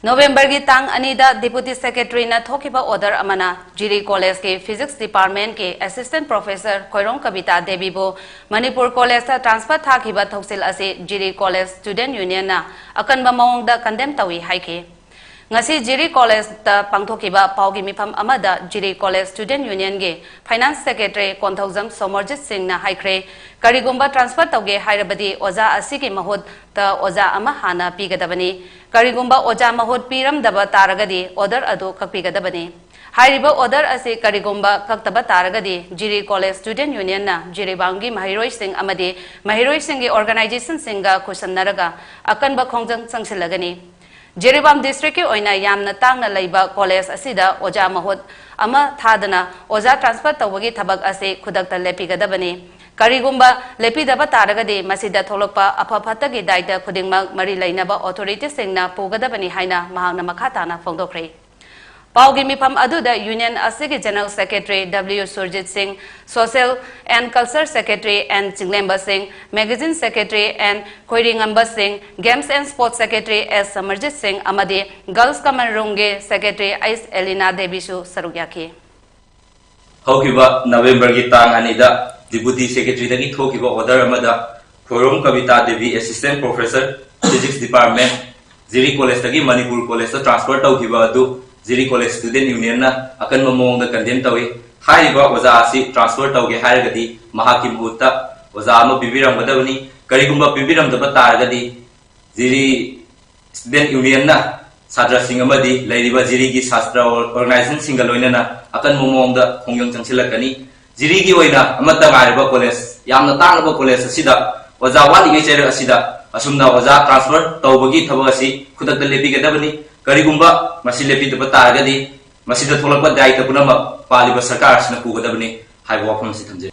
ꯅꯣꯕꯦꯝꯕꯔꯒꯤ ꯇꯥꯡ ꯑꯅꯤꯗ Deputy Secretaryꯅ ꯊꯣꯛꯈꯤꯕ order ꯑꯃꯅ ꯖꯤꯔꯤ Collegeꯀꯤ Physics Departmentꯀꯤ Assistant Professor ꯈꯣꯏꯔꯣꯝ ꯀꯕꯤꯇꯥ ꯗꯦꯕꯤꯕꯨ ꯃꯅꯤꯄꯨꯔ Collegeꯇ transfer ꯊꯥꯈꯤꯕ ꯊꯧꯁꯤꯜ ꯑꯁꯤ ꯖꯤꯔꯤ College Student Unionꯅ ꯑꯀꯟꯕ ꯃꯑꯣꯡꯗ condemn ꯇꯧꯏ ꯍꯥꯏꯈꯤ꯫ ꯉꯁꯤ ꯖꯤꯔꯤ Collegeꯇ ꯄꯥꯡꯊꯣꯛꯈꯤꯕ ꯄꯥꯎꯒꯤ ꯃꯤꯐꯝ ꯑꯃꯗ ꯖꯤꯔꯤ College Student Unionꯒꯤ Finance Secretary Konthoujam Somorjit ꯁꯤꯡꯅ ꯍꯥꯏꯈ꯭ꯔꯦ, ꯀꯔꯤꯒꯨꯝꯕ transfer ꯇꯧꯒꯦ ꯍꯥꯏꯔꯕꯗꯤ ꯑꯣꯖꯥ ꯑꯁꯤꯒꯤ ꯃꯍꯨꯠꯇ ꯑꯣꯖꯥ ꯑꯃ ꯍꯥꯟꯅ ꯄꯤꯒꯗꯕꯅꯤ꯫ ꯀꯔꯤꯒꯨꯝꯕ ꯑꯣꯖꯥ ꯃꯍꯨꯠ ꯄꯤꯔꯝꯗꯕ ꯇꯥꯔꯒꯗꯤ order ꯑꯗꯨ ꯀꯛꯄꯤꯒꯗꯕꯅꯤ꯫ ꯍꯥꯏꯔꯤꯕ order ꯑꯁꯤ ꯀꯔꯤꯒꯨꯝꯕ ꯀꯛꯇꯕ ꯇꯥꯔꯒꯗꯤ ꯖꯤꯔꯤ College Student Unionꯅ ꯖꯤꯔꯤꯕꯥꯝꯒꯤ ꯃꯍꯩꯔꯣꯏꯁꯤꯡ ꯑꯃꯗꯤ ꯃꯍꯩꯔꯣꯏꯁꯤꯡꯒꯤ organizationꯁꯤꯡꯒ ꯈꯨꯠꯁꯝꯅꯔꯒ ꯑꯀꯟꯕ ꯈꯣꯡꯖꯪ ꯆꯪꯁꯤꯜꯂꯒꯅꯤ꯫ ꯖꯤꯔꯤꯕꯥꯝ districtꯀꯤ ꯑꯣꯏꯅ ꯌꯥꯝꯅ ꯇꯥꯡꯅ ꯂꯩꯕ college ꯑꯁꯤꯗ ꯑꯣꯖꯥ ꯃꯍꯨꯠ ꯑꯃ ꯊꯥꯗꯅ ꯑꯣꯖꯥ transfer ꯇꯧꯕꯒꯤ ꯊꯕꯛ ꯑꯁꯤ ꯈꯨꯗꯛꯇ ꯂꯦꯞꯄꯤꯒꯗꯕꯅꯤ꯫ ꯀꯔꯤꯒꯨꯝꯕ ꯂꯦꯞꯄꯤꯗꯕ ꯇꯥꯔꯒꯗꯤ ꯃꯁꯤꯗ ꯊꯣꯛꯂꯛꯄ ꯑꯐ ꯐꯠꯇꯒꯤ ꯗꯥꯏꯇ ꯈꯨꯗꯤꯡꯃꯛ ꯃꯔꯤ ꯂꯩꯅꯕ authorityꯁꯤꯡꯅ ꯄꯨꯒꯗꯕꯅꯤ ꯍꯥꯏꯅ ꯃꯍꯥꯛꯅ ꯃꯈꯥ ꯇꯥꯅ ꯐꯣꯡꯗꯣꯛꯈ꯭ꯔꯦ꯫ ꯄꯥꯎꯒꯤ ꯃꯤꯐꯝ ꯑꯗꯨꯗ Union ꯑꯁꯤꯒꯤ General Secretary W ꯁꯨꯔꯖꯤꯠ ꯁꯤꯡ, Social and Culture Secretary N ꯆꯤꯡꯂꯦꯝꯕ ꯁꯤꯡ, Magazine Secretary N ꯈꯣꯏꯔꯤꯉꯝꯕ ꯁꯤꯡ, Games and Sports Secretary S ꯁꯃꯔꯖꯤꯠ ꯁꯤꯡ ꯑꯃꯗꯤ Girls Common Roomꯒꯤ Secretary H ꯑꯦꯂꯤꯅꯥ ꯗꯦꯕꯤꯁꯨ ꯁꯔꯨꯛ ꯌꯥꯈꯤ꯫ ꯍꯧꯈꯤꯕ ꯅꯕꯦꯝꯕꯔꯒꯤ ꯇꯥꯡ ꯑꯅꯤꯗ Deputy Secretaryꯗꯒꯤ ꯊꯣꯛꯈꯤꯕ order ꯑꯃꯗ ꯈꯣꯏꯔꯣꯝ ꯀꯕꯤꯇꯥ Devi, Assistant Professor, Physics Department, ꯖꯤꯔꯤ ꯀꯣꯂꯦꯖꯇꯒꯤ ꯃꯅꯤꯄꯨꯔ ꯀꯣꯂꯦꯖꯇ ꯇ꯭ꯔꯥꯟꯁꯐꯔ ꯇꯧꯈꯤꯕ ꯑꯗꯨ ꯖꯤꯔꯤ ꯀꯣꯂꯦꯖ ꯁ꯭ꯇꯨꯗꯦꯟ ꯌꯨꯅꯤꯌꯟꯅ ꯑꯀꯟꯕ ꯃꯑꯣꯡꯗ ꯀꯟꯗꯦꯝ ꯇꯧꯏ꯫ ꯍꯥꯏꯔꯤꯕ ꯑꯣꯖꯥ ꯑꯁꯤ ꯇ꯭ꯔꯥꯟꯁꯐꯔ ꯇꯧꯒꯦ ꯍꯥꯏꯔꯒꯗꯤ ꯃꯍꯥꯛꯀꯤ ꯃꯍꯨꯠꯇ ꯑꯣꯖꯥ ꯑꯃ ꯄꯤꯕꯤꯔꯝꯒꯗꯕꯅꯤ꯫ ꯀꯔꯤꯒꯨꯝꯕ ꯄꯤꯕꯤꯔꯝꯗꯕ ꯇꯥꯔꯒꯗꯤ ꯖꯤꯔꯤ ꯁ꯭ꯇꯨꯗꯦꯟ ꯌꯨꯅꯤꯌꯟꯅ ꯁꯥꯇ꯭ꯔꯁꯤꯡ ꯑꯃꯗꯤ ꯂꯩꯔꯤꯕ ꯖꯤꯔꯤꯒꯤ ꯁꯥꯇ꯭ꯔ ꯑꯣꯔꯒꯅꯥꯏꯖꯦꯁꯟꯁꯤꯡꯒ ꯂꯣꯏꯅꯅ ꯑꯀꯟꯕ ꯃꯑꯣꯡꯗ ꯈꯣꯡꯖꯪ ꯆꯪꯁꯤꯜꯂꯛꯀꯅꯤ꯫ ꯖꯤꯔꯤꯒꯤ ꯑꯣꯏꯅ ꯑꯃꯠꯇ ꯉꯥꯏꯔꯕ ꯀꯣꯂꯦꯖ, ꯌꯥꯝꯅ ꯇꯥꯡꯂꯕ ꯀꯣꯂꯦꯖ ꯑꯁꯤꯗ ꯑꯣꯖꯥ ꯋꯥꯠꯂꯤꯉꯩ ꯆꯩꯔꯛ ꯑꯁꯤꯗ ꯑꯁꯨꯝꯅ ꯑꯣꯖꯥ ꯇ꯭ꯔꯥꯟꯁꯐꯔ ꯇꯧꯕꯒꯤ ꯊꯕꯛ ꯑꯁꯤ ꯈꯨꯗꯛꯇ ꯂꯦꯞꯄꯤꯒꯗꯕꯅꯤ꯫ ꯀꯔꯤꯒꯨꯝꯕ ꯃꯁꯤ ꯂꯦꯞꯄꯤꯗꯕ ꯇꯥꯔꯒꯗꯤ ꯃꯁꯤꯗ ꯊꯣꯛꯂꯛꯄ ꯗꯥꯌꯤꯇ꯭ꯕ ꯄꯨꯝꯅꯃꯛ ꯄꯥꯜꯂꯤꯕ ꯁꯔꯀꯥꯔ ꯑꯁꯤꯅ ꯄꯨꯒꯗꯕꯅꯤ ꯍꯥꯏꯕ ꯋꯥꯐꯝ ꯑꯁꯤ ꯊꯝꯖꯔꯤ꯫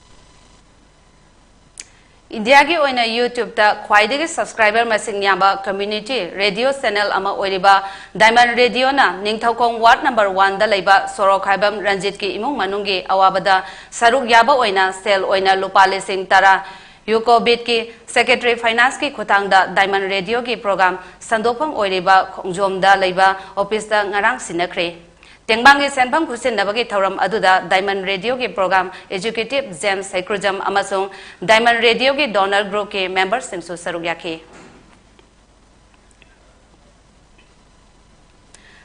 ꯏꯟꯗꯤꯌꯥꯒꯤ ꯑꯣꯏꯅ YouTube-ꯇ ꯈ꯭ꯋꯥꯏꯗꯒꯤ subscriber ꯃꯁꯤꯡ ꯌꯥꯝꯕ community radio channel ꯑꯃ ꯑꯣꯏꯔꯤꯕ Diamond Radio-ꯅ ꯅꯤꯡꯊꯧꯈꯣꯡ ward number one-ꯗ ꯂꯩꯕ ꯁꯣꯔꯣꯛꯈꯥꯏꯕꯝ ꯔꯟꯖꯤꯠꯀꯤ ꯏꯃꯨꯡ ꯃꯅꯨꯡꯒꯤ ꯑꯋꯥꯕꯗ ꯁꯔꯨꯛ ꯌꯥꯕ ꯑꯣꯏꯅ ꯁꯦꯜ ꯑꯣꯏꯅ ꯂꯨꯄꯥ ꯂꯤꯁꯤꯡ ꯇꯔꯥ UCOBID-ꯀꯤ secretary finance-ꯀꯤ ꯈꯨꯠꯊꯥꯡꯗ Diamond Radio-ꯒꯤ program ꯁꯟꯗꯣꯛꯐꯝ ꯑꯣꯏꯔꯤꯕ ꯈꯣꯡꯖꯣꯝꯗ ꯂꯩꯕ office-ꯇ ꯉꯔꯥꯡ ꯁꯤꯟꯅꯈ꯭ꯔꯦ꯫ ꯇꯦꯡꯕꯥꯡꯒꯤ ꯁꯦꯟꯐꯝ ꯈꯨꯠꯁꯤꯟꯅꯕꯒꯤ ꯊꯧꯔꯝ ꯑꯗꯨꯗ Diamond Radio-ꯒꯤ program executive James ꯁꯩꯀ꯭ꯔꯨꯖꯝ ꯑꯃꯁꯨꯡ Diamond Radio-ꯒꯤ donor group-ꯀꯤ member-ꯁꯤꯡꯁꯨ ꯁꯔꯨꯛ ꯌꯥꯈꯤ꯫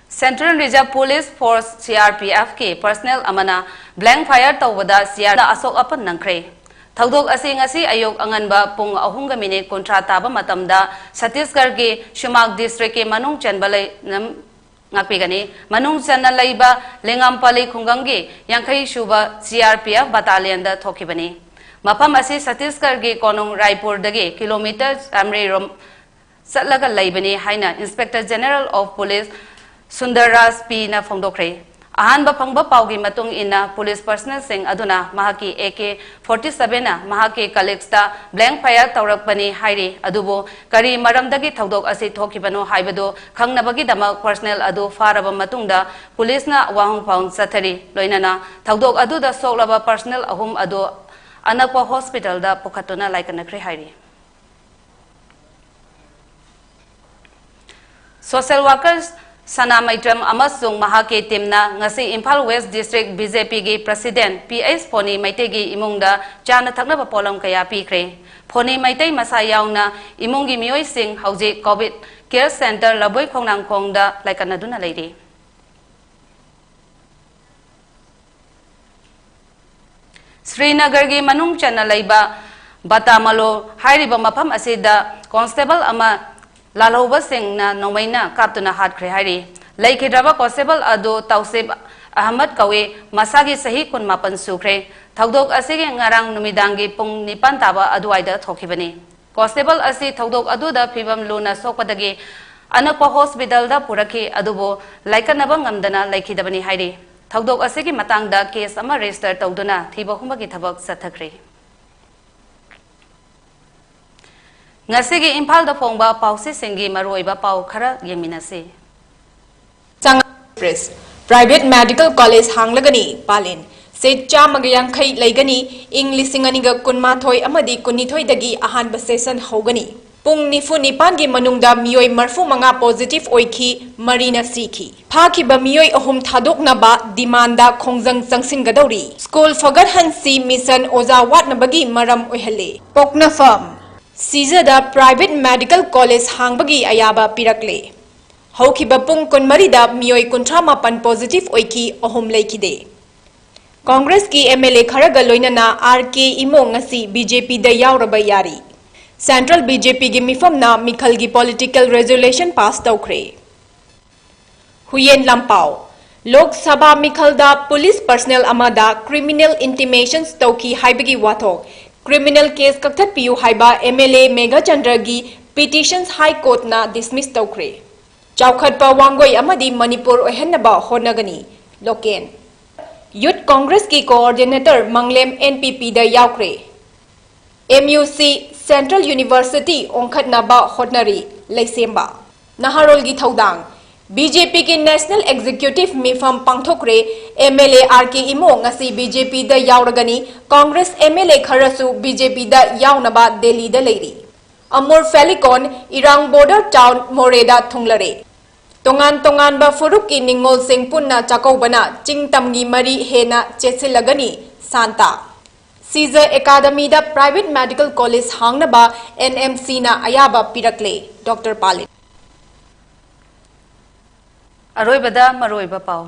Central Reserve Police Force, CRPF-ꯀꯤ personnel ꯑꯃꯅ blank fire ꯇꯧꯕꯗ CR ꯑꯁꯣꯛ ꯑꯄꯟ ꯅꯪꯈ꯭ꯔꯦ꯫ ꯊꯧꯗꯣꯛ ꯑꯁꯤ ꯉꯁꯤ ꯑꯌꯨꯛ ꯑꯉꯟꯕ ꯄꯨꯡ ꯑꯍꯨꯝꯒ minute ꯀꯨꯟꯊ꯭ꯔꯥ ꯇꯥꯕ ꯃꯇꯝꯗ ꯁꯠꯇꯤꯁꯒꯔꯒꯤ ꯁꯨꯃꯥꯛ district-ꯀꯤ ꯃꯅꯨꯡ ꯆꯟꯕ ꯂꯩ-, ꯅꯝ-, ꯉꯥꯛꯄꯤꯒꯅꯤ꯫ ꯃꯅꯨꯡ ꯆꯟꯅ ꯂꯩꯕ ꯂꯦꯉꯥꯝꯄꯥꯂꯤ ꯈꯨꯡꯒꯪꯒꯤ ꯌꯥꯡꯈꯩ ꯁꯨꯕ CRPF battalion-ꯗ ꯊꯣꯛꯈꯤꯕꯅꯤ꯫ ꯃꯐꯝ ꯑꯁꯤ ꯁꯠꯇꯤꯁꯒꯔꯒꯤ ꯀꯣꯅꯨꯡ ꯔꯥꯏꯄꯨꯔꯗꯒꯤ kilometre ꯆꯥꯃꯔꯤ ꯔꯣꯝ ꯆꯠꯂꯒ ꯂꯩꯕꯅꯤ ꯍꯥꯏꯅ Inspector General of Police Sundar ꯔꯥꯖ ꯄꯤꯅ ꯐꯣꯡꯗꯣꯛꯈ꯭ꯔꯦ꯫ ꯑꯍꯥꯟꯕ ꯐꯪꯕ ꯄꯥꯎꯒꯤ ꯃꯇꯨꯡ ꯏꯟꯅ, police personnel-ꯁꯤꯡ ꯑꯗꯨꯅ ꯃꯍꯥꯛꯀꯤ AK forty seven-ꯅ ꯃꯍꯥꯛꯀꯤ colleagues-ꯇ blank fire ꯇꯧꯔꯛꯄꯅꯤ ꯍꯥꯏꯔꯤ, ꯑꯗꯨꯕꯨ ꯀꯔꯤ ꯃꯔꯝꯗꯒꯤ ꯊꯧꯗꯣꯛ ꯑꯁꯤ ꯊꯣꯛꯈꯤꯕꯅꯣ ꯍꯥꯏꯕꯗꯨ ꯈꯪꯅꯕꯒꯤꯗꯃꯛ personnel ꯑꯗꯨ ꯐꯥꯔꯕ ꯃꯇꯨꯡꯗ police-ꯅ ꯋꯥꯍꯪ ꯄꯥꯎ ꯆꯠꯊꯔꯤ꯫ ꯂꯣꯏꯅꯅ ꯊꯧꯗꯣꯛ ꯑꯗꯨꯗ ꯁꯣꯛꯂꯕ personnel ꯑꯍꯨꯝ ꯑꯗꯨ ꯑꯅꯛꯄ hospital-ꯗ ꯄꯨꯈꯠꯇꯨꯅ ꯂꯥꯏꯀꯠꯅꯈ꯭ꯔꯦ ꯍꯥꯏꯔꯤ꯫ Social workers ꯁꯅꯥ ꯃꯩꯇ꯭ꯔꯝ ꯑꯃꯁꯨꯡ ꯃꯍꯥꯛꯀꯤ ꯇꯤꯝꯅ ꯉꯁꯤ Imphal West district B J ꯄꯤꯒꯤ ꯄ꯭ꯔꯁꯤꯗꯦꯟꯠ ꯄꯤ ꯑꯩꯆ ꯐꯣꯅꯤ ꯃꯩꯇꯩꯒꯤ ꯏꯃꯨꯡꯗ ꯆꯥꯅ ꯊꯛꯅꯕ ꯄꯣꯠꯂꯝ ꯀꯌꯥ ꯄꯤꯈ꯭ꯔꯦ꯫ ꯐꯣꯅꯤ ꯃꯩꯇꯩ ꯃꯁꯥ ꯌꯥꯎꯅ ꯏꯃꯨꯡꯒꯤ ꯃꯤꯑꯣꯏꯁꯤꯡ ꯍꯧꯖꯤꯛ ꯀꯣꯚꯤꯗ ꯀꯦꯌꯔ ꯁꯦꯟꯇꯔ ꯂꯕꯣꯏ ꯈꯣꯡꯅꯥꯡꯈꯣꯡꯗ ꯂꯥꯏꯀꯠꯅꯗꯨꯅ ꯂꯩꯔꯤ꯫ ꯁ꯭ꯔꯤꯅꯒꯔꯒꯤ ꯃꯅꯨꯡ ꯆꯟꯅ ꯂꯩꯕ ꯕꯇꯥꯃꯂꯣ ꯍꯥꯏꯔꯤꯕ ꯃꯐꯝ ꯑꯁꯤꯗ ꯀꯣꯟꯁꯇꯦꯕꯜ ꯑꯃ ꯂꯥꯜꯍꯧꯕꯁꯤꯡꯅ ꯅꯣꯡꯃꯩꯅ ꯀꯥꯞꯇꯨꯅ ꯍꯥꯠꯈ꯭ꯔꯦ ꯍꯥꯏꯔꯤ꯫ ꯂꯩꯈꯤꯗ꯭ꯔꯕ ꯀꯣꯟꯁꯇꯦꯕꯜ ꯑꯗꯨ ꯇꯧꯁꯤꯞ ꯑꯍꯃꯗ ꯀꯧꯏ꯫ ꯃꯁꯥꯒꯤ ꯆꯍꯤ ꯀꯨꯟꯃꯥꯄꯟ ꯁꯨꯈ꯭ꯔꯦ꯫ ꯊꯧꯗꯣꯛ ꯑꯁꯤꯒꯤ ꯉꯔꯥꯡ ꯅꯨꯃꯤꯗꯥꯡꯒꯤ ꯄꯨꯡ ꯅꯤꯄꯥꯟ ꯇꯥꯕ ꯑꯗꯨꯋꯥꯏꯗ ꯊꯣꯛꯈꯤꯕꯅꯤ꯫ ꯀꯣꯟꯁꯇꯦꯕꯜ ꯑꯁꯤ ꯊꯧꯗꯣꯛ ꯑꯗꯨꯗ ꯐꯤꯚꯝ ꯂꯨꯅ ꯁꯣꯛꯄꯗꯒꯤ ꯑꯅꯛꯄ ꯍꯣꯁꯄꯤꯇꯥꯜꯗ ꯄꯨꯔꯛꯈꯤ, ꯑꯗꯨꯕꯨ ꯂꯥꯏꯀꯠꯅꯕ ꯉꯝꯗꯅ ꯂꯩꯈꯤꯗꯕꯅꯤ ꯍꯥꯏꯔꯤ꯫ ꯊꯧꯗꯣꯛ ꯑꯁꯤꯒꯤ ꯃꯇꯥꯡꯗ ꯀꯦꯁ ꯑꯃ ꯔꯦꯖꯤꯁꯇꯔ ꯇꯧꯗꯨꯅ ꯊꯤꯕ ꯍꯨꯝꯕꯒꯤ ꯊꯕꯛ ꯆꯠꯊꯈ꯭ꯔꯤ꯫ ꯉꯁꯤꯒꯤ ꯏꯝꯐꯥꯜꯗ ꯐꯣꯡꯕ ꯄꯥꯎꯆꯦꯁꯤꯡꯒꯤ ꯃꯔꯨꯑꯣꯏꯕ ꯄꯥꯎ ꯈꯔ ꯌꯦꯡꯃꯤꯟꯅꯁꯤ꯫ ꯆꯉꯥꯡ ꯑꯦꯛꯁꯄ꯭ꯔꯦꯁ, ꯄ꯭ꯔꯥꯏꯚꯦꯠ ꯃꯦꯗꯤꯀꯦꯜ ꯀꯣꯂꯦꯖ ꯍꯥꯡꯂꯒꯅꯤ꯫ ꯄꯥꯂꯦꯟ, ꯁꯤꯠ ꯆꯥꯝꯃꯒ ꯌꯥꯡꯈꯩ ꯂꯩꯒꯅꯤ꯫ ꯏꯪ ꯂꯤꯁꯤꯡ ꯑꯅꯤꯒ ꯀꯨꯟꯃꯥꯊꯣꯏ ꯑꯃꯗꯤ ꯀꯨꯟꯅꯤꯊꯣꯏꯗꯒꯤ ꯑꯍꯥꯟꯕ ꯁꯦꯁꯟ ꯍꯧꯒꯅꯤ꯫ ꯄꯨꯡ ꯅꯤꯐꯨ ꯅꯤꯄꯥꯟꯒꯤ ꯃꯅꯨꯡꯗ ꯃꯤꯑꯣꯏ ꯃꯔꯤꯐꯨ ꯃꯉꯥ ꯄꯣꯖꯤꯇꯤꯚ ꯑꯣꯏꯈꯤ, ꯃꯔꯤꯅ ꯁꯤꯈꯤ꯫ ꯐꯥꯈꯤꯕ ꯃꯤꯑꯣꯏ ꯑꯍꯨꯝ ꯊꯥꯗꯣꯛꯅꯕ ꯗꯤꯃꯥꯟꯗ ꯈꯣꯡꯖꯪ ꯆꯪꯁꯤꯟꯒꯗꯧꯔꯤ꯫ ꯁ꯭ꯀꯨꯜ ꯐꯒꯠꯍꯟꯁꯤ ꯃꯤꯁꯟ ꯑꯣꯖꯥ ꯋꯥꯠꯅꯕꯒꯤ ꯃꯔꯝ ꯑꯣꯏꯍꯜꯂꯦ꯫ ꯄꯣꯛꯅꯐꯝ, ꯁꯤꯖꯗ ꯄ꯭ꯔꯥꯏꯚꯦꯠ ꯃꯦꯗꯤꯀꯦꯜ ꯀꯣꯂꯦꯖ ꯍꯥꯡꯕꯒꯤ ꯑꯌꯥꯕ ꯄꯤꯔꯛꯂꯦ꯫ ꯍꯧꯈꯤꯕ ꯄꯨꯡ ꯀꯨꯟꯃꯔꯤꯗ ꯃꯤꯑꯣꯏ ꯀꯨꯟꯊ꯭ꯔꯥ ꯃꯥꯄꯟ ꯄꯣꯖꯤꯇꯤꯚ ꯑꯣꯏꯈꯤ, ꯑꯍꯨꯝ ꯂꯩꯈꯤꯗꯦ꯫ ꯀꯣꯡꯒ꯭ꯔꯦꯁꯀꯤ ꯑꯦꯝ ꯑꯦꯜ ꯑꯦ ꯈꯔꯒ ꯂꯣꯏꯅꯅ ꯑꯥꯔ ꯀꯦ ꯏꯃꯣ ꯉꯁꯤ ꯕꯤ ꯖꯦ ꯄꯤꯗ ꯌꯥꯎꯔꯕ ꯌꯥꯔꯤ꯫ ꯁꯦꯟꯇ꯭ꯔꯦꯜ ꯕꯤ ꯖꯦ ꯄꯤꯒꯤ ꯃꯤꯐꯝꯅ ꯃꯤꯈꯜꯒꯤ ꯄꯣꯂꯤꯇꯤꯀꯦꯜ ꯔꯦꯖꯣꯂꯨꯁꯟ ꯄꯥꯁ ꯇꯧꯈ꯭ꯔꯦ꯫ ꯍꯨꯌꯦꯟ ꯂꯥꯟꯄꯥꯎ, ꯂꯣꯛ ꯁꯚꯥ ꯃꯤꯈꯜꯗ ꯄꯨꯂꯤꯁ ꯄꯔꯁꯅꯦꯜ ꯑꯃꯗ ꯀ꯭ꯔꯤꯃꯤꯅꯦꯜ ꯏꯟꯇꯤꯃꯦꯁꯟꯁ ꯇꯧꯈꯤ ꯍꯥꯏꯕꯒꯤ ꯋꯥꯊꯣꯛ, ꯀ꯭ꯔꯤꯃꯤꯅꯦꯜ ꯀꯦꯁ ꯀꯛꯊꯠꯄꯤꯌꯨ ꯍꯥꯏꯕ ꯑꯦꯝ ꯑꯦꯜ ꯑꯦ ꯃꯦꯘꯆꯟꯗ꯭ꯔꯒꯤ ꯄꯤꯇꯤꯁꯟꯁ ꯍꯥꯏ ꯀꯣꯔꯠꯅ ꯗꯤꯁꯃꯤꯁ ꯇꯧꯈ꯭ꯔꯦ꯫ ꯆꯥꯎꯈꯠꯄ ꯋꯥꯡꯒꯣꯏ ꯑꯃꯗꯤ ꯃꯅꯤꯄꯨꯔ ꯑꯣꯏꯍꯟꯅꯕ ꯍꯣꯠꯅꯒꯅꯤ, ꯂꯣꯀꯦꯟ꯫ ꯌꯨꯊ ꯀꯣꯡꯒ꯭ꯔꯦꯁꯀꯤ ꯀꯣꯑꯣꯔꯗꯤꯅꯦꯇꯔ ꯃꯪꯂꯦꯝ ꯑꯦꯟ ꯄꯤ ꯄꯤꯗ ꯌꯥꯎꯈ꯭ꯔꯦ꯫ M U C, central university ꯑꯣꯟꯈꯠꯅꯕ ꯍꯣꯠꯅꯔꯤ, ꯂꯩꯁꯦꯝꯕ꯫ ꯅꯍꯥꯔꯣꯜꯒꯤ ꯊꯧꯗꯥꯡ, ꯕꯤ ꯖꯦ ꯄꯤꯒꯤ ꯅꯦꯁꯅꯦꯜ ꯑꯦꯛꯖꯤꯀ꯭ꯌꯨꯇꯤꯚ ꯃꯤꯐꯝ ꯄꯥꯡꯊꯣꯛꯈ꯭ꯔꯦ꯫ M L A R K Imo ꯉꯁꯤ ꯕꯤ ꯖꯦ ꯄꯤꯗ ꯌꯥꯎꯔꯒꯅꯤ꯫ ꯀꯣꯡꯒ꯭ꯔꯦꯁ ꯑꯦꯝ ꯑꯦꯜ ꯑꯦ ꯈꯔꯁꯨ ꯕꯤ ꯖꯦ ꯄꯤꯗ ꯌꯥꯎꯅꯕ ꯗꯦꯜꯂꯤꯗ ꯂꯩꯔꯤ꯫ ꯑꯃꯨꯔ ꯐꯦꯂꯤꯀꯣꯟ, ꯏꯔꯥꯡ ꯕꯣꯔꯗꯔ ꯇꯥꯎꯟ ꯃꯣꯔꯦꯗ ꯊꯨꯡꯂꯔꯦ꯫ ꯇꯣꯉꯥꯟ ꯇꯣꯉꯥꯟꯕ ꯐꯨꯔꯨꯞꯀꯤ ꯅꯤꯡꯉꯣꯜꯁꯤꯡ ꯄꯨꯟꯅ ꯆꯥꯛꯀꯧꯕꯅ ꯆꯤꯡ ꯇꯝꯒꯤ ꯃꯔꯤ ꯍꯦꯟꯅ ꯆꯦꯠꯁꯤꯜꯂꯒꯅꯤ, ꯁꯥꯟꯇ꯫ ꯁꯤꯖ ꯑꯦꯀꯥꯗꯃꯤꯗ private medical college ꯍꯥꯡꯅꯕ NMCꯅ ꯑꯌꯥꯕ ꯄꯤꯔꯛꯂꯦ, ꯗꯣꯛꯇꯔ ꯄꯥꯂꯤꯟ꯫ ꯑꯔꯣꯏꯕꯗ ꯃꯔꯨꯑꯣꯏꯕ ꯄꯥꯎ꯫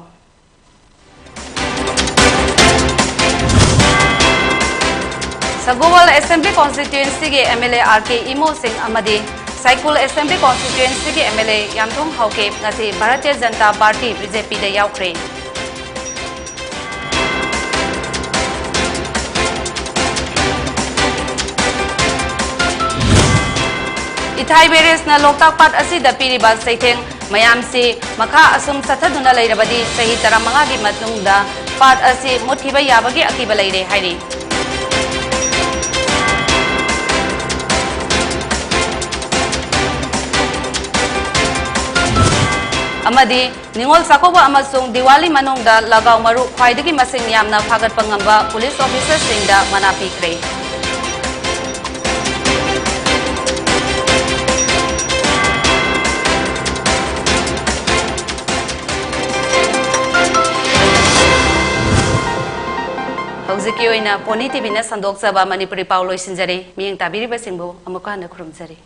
ꯁꯒꯣꯜ Assembly Constituencyꯒꯤ MLA RK ꯏꯃꯣ ꯁꯤꯡ ꯑꯃꯗꯤ ꯁꯥꯏꯀꯨꯜ Assembly Constituencyꯒꯤ MLA ꯌꯥꯝꯊꯣꯡ ꯍꯥꯎꯀꯦꯞ ꯉꯁꯤ ꯚꯥꯔꯇꯤꯌ ꯖꯅꯇꯥ ꯄꯥꯔꯇꯤ, BJPꯗ ꯌꯥꯎꯈ꯭ꯔꯦ꯫ ꯏꯊꯥꯏ barrageꯅ ꯂꯣꯛꯇꯥꯛ ꯄꯥꯠ ꯑꯁꯤꯗ ꯄꯤꯔꯤꯕ ꯆꯩꯊꯦꯡ ꯃꯌꯥꯝꯁꯤ ꯃꯈꯥ ꯑꯁꯨꯝ ꯆꯠꯊꯗꯨꯅ ꯂꯩꯔꯕꯗꯤ ꯆꯍꯤ ꯇꯔꯥꯃꯉꯥꯒꯤ ꯃꯇꯨꯡꯗ ꯄꯥꯠ ꯑꯁꯤ ꯃꯨꯠꯈꯤꯕ ꯌꯥꯕꯒꯤ ꯑꯀꯤꯕ ꯂꯩꯔꯦ ꯍꯥꯏꯔꯤ꯫ ꯑꯃꯗꯤ ꯅꯤꯉꯣꯜ ꯆꯥꯛꯀꯧꯕ ꯑꯃꯁꯨꯡ ꯗꯤꯋꯥꯂꯤ ꯃꯅꯨꯡꯗ ꯂꯒꯥꯎ ꯃꯔꯨ ꯈ꯭ꯋꯥꯏꯗꯒꯤ ꯃꯁꯤꯡ ꯌꯥꯝꯅ ꯐꯥꯒꯠꯄ ꯉꯝꯕ police officerꯁꯤꯡꯗ ꯃꯅꯥ ꯄꯤꯈ꯭ꯔꯦ꯫ ꯍꯧꯖꯤꯛꯀꯤ ꯑꯣꯏꯅ Pony TVꯅ ꯁꯟꯗꯣꯛꯆꯕ ꯃꯅꯤꯄꯨꯔꯤ ꯄꯥꯎ ꯂꯣꯏꯁꯤꯟꯖꯔꯦ꯫ ꯃꯤꯠꯌꯦꯡ ꯇꯥꯕꯤꯔꯤꯕꯁꯤꯡꯕꯨ ꯑꯃꯨꯛꯀ ꯍꯟꯅ ꯈꯨꯔꯨꯝꯖꯔꯤ꯫